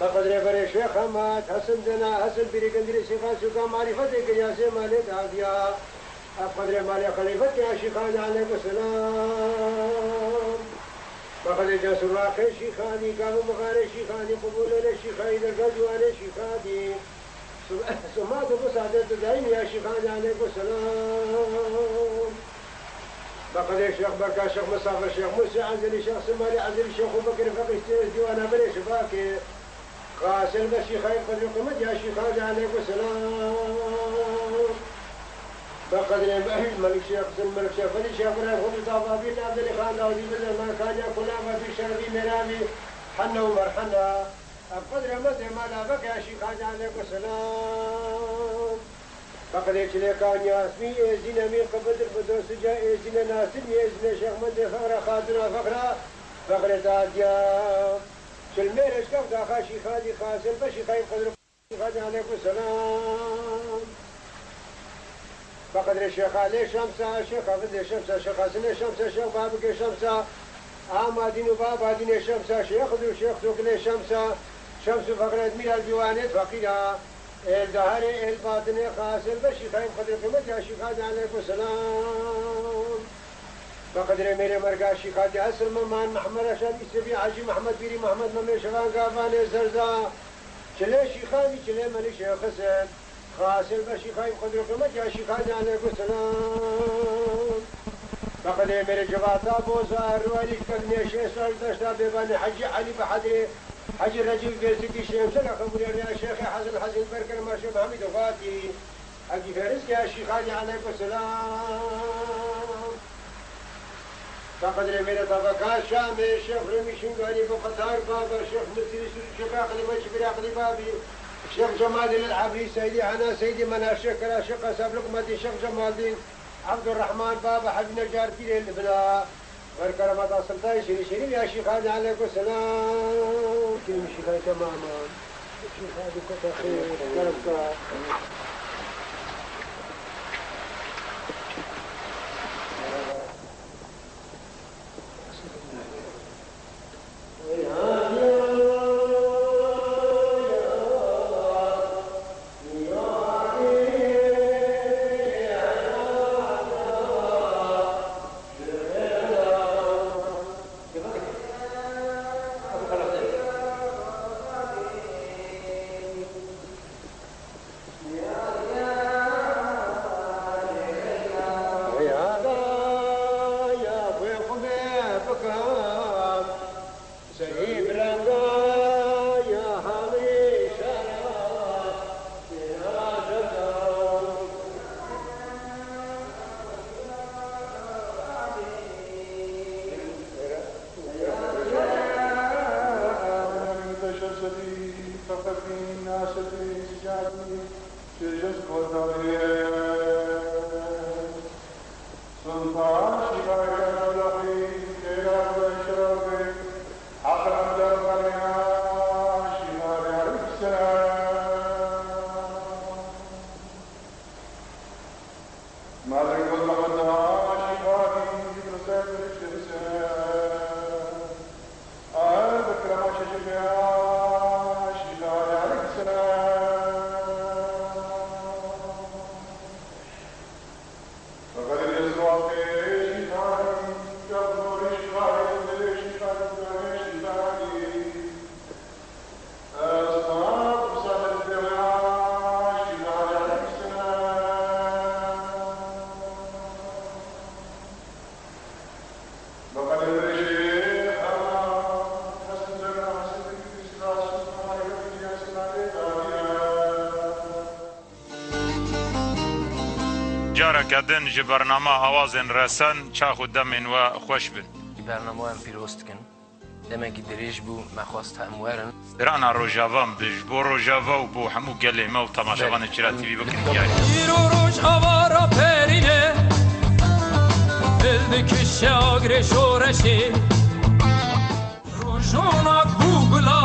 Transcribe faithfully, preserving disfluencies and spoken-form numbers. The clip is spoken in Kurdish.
Bi qedrê berê Şêx Hemad, Hesin Dena, Hesin Pîrê Gendirê Sîxan Sûka marîfetê kiriya sê malê daviya. Bi qedrê malê xelîfetê ya Şîxanê aleyku selam. Bi qedrê Cesûraqê Şîxanî, Gav û Mixarê Şîxanî, Qubûlêlê Şîxanî, Derga Ciwanê Şîxanî. Sima de bu saadet de daîm ya Şîxanê aleyku selam. Bi qedrê Şêx Berka, Şêx Misafa, Şêx Mûsê Ezelî, Şêx Simalî Ezelî, Şêx Ebûbekir Feqî, Şêx Dîwana Berê Şifakê. Xasil be Şîxayê qedr û qîmet ya Şîxanê aleyku selam. Bi qedrê Melik Şêx Xizir, Melik Şêx Felî, Şêx Birayîm Xizir Tavabî, Abdulî Xan Dawdî, Bizerman Kanya, Kulava Bî Şerefî Mêravî, Henna û Merhenna. Bi qedrê me dê mala veke ya Şîxanê aleyku selam. Bi qedrê Çilêka Niyasmî, Êzîne Mî Qibidir, Bidosuca Êzîne Nasimî, Êzîne Şêx Mendê Fexra, Xatuna Fexra, Fexrê Dadiya. Çilmêrê Şkef Daxa Şîxanî, Xasil be Şîxayê qedr û Şîxanê aleyku selam. Bi qedrê Şêx Alê Şemsa, Şêx Hafizê Şemsa, Şêx Hasinê Şemsa, Şêx Babikê Şemsa, Amadîn û Babadînê Şemsa, Şêx Xizir û Şêx Tokilê Şemsa, Şems û Fexredmîra Dîwanê Feqîra, Êl Daherê, Êl Batinê, Xasil be Şîxayê qedr û qîmet ya Şîxanê aleyku selam. Bi qedrê mêrê merga Şîxanê Esil Meman, Mehmed Reşan Îsebî, Hecî Mehmed Bîrî, Mehmed Memê Şevan Gavanê Zerza, Çilê Şîxanî, Çilê Melik Şêx Xizir. Xasil be Şîxayê qedr û qîmet ya Şîxanê aleyku selam. Bi qedrê mêrê Civata Boza, Erwanî Şkevnê Şêx Sar Deşta Bêbanê Hecî Elî Behedrê, Hecî Recîb Bêsikî Şêmsera Qebûlê Riya Şêxê Hezin Hezin Berker Maşê Mehmîd Xatî. Hecî Fêrizkê ya Şîxanê aleyku selam. Bi qedrê mêrê Tavaka Şamê, Şêx Remî Şingalî, Bo Qetar Baba, Şêx Misrî Sûrî, Şêx Aqlî Meçî Bîr Aqlî Babî, Şêx Cemalî Lil Ebrî, Seydî Hena, Seydî Mena, Şêx Kera, Şêx Qesab Lukmadîn, Şêx Cemalî, Ebdurrehman Baba, Hebî Necar Pîrê Libna, Ber keremata Sultanê Şêrî Şêrî ya Şîxanê aleyku selam. Kîrî Şîxanê temama. Şîxanê kota xêr, kerem ka. Rêya daya xwe xwe bikim, serî bi ranga ya hemî şera. Careke din ji bernama Awazên Resen çax û demên we xweş bin. Bernama em pîroz dikin. Demekî dirêj bû, me xwest em werin. Strana Rojava em bi ji bo Rojava û bo hemû gelê me û temaşevanên Çira T V bikin diyar. Îro Rojava raperîne, dil dikişe agirê şoreşê. Rojonak bû gula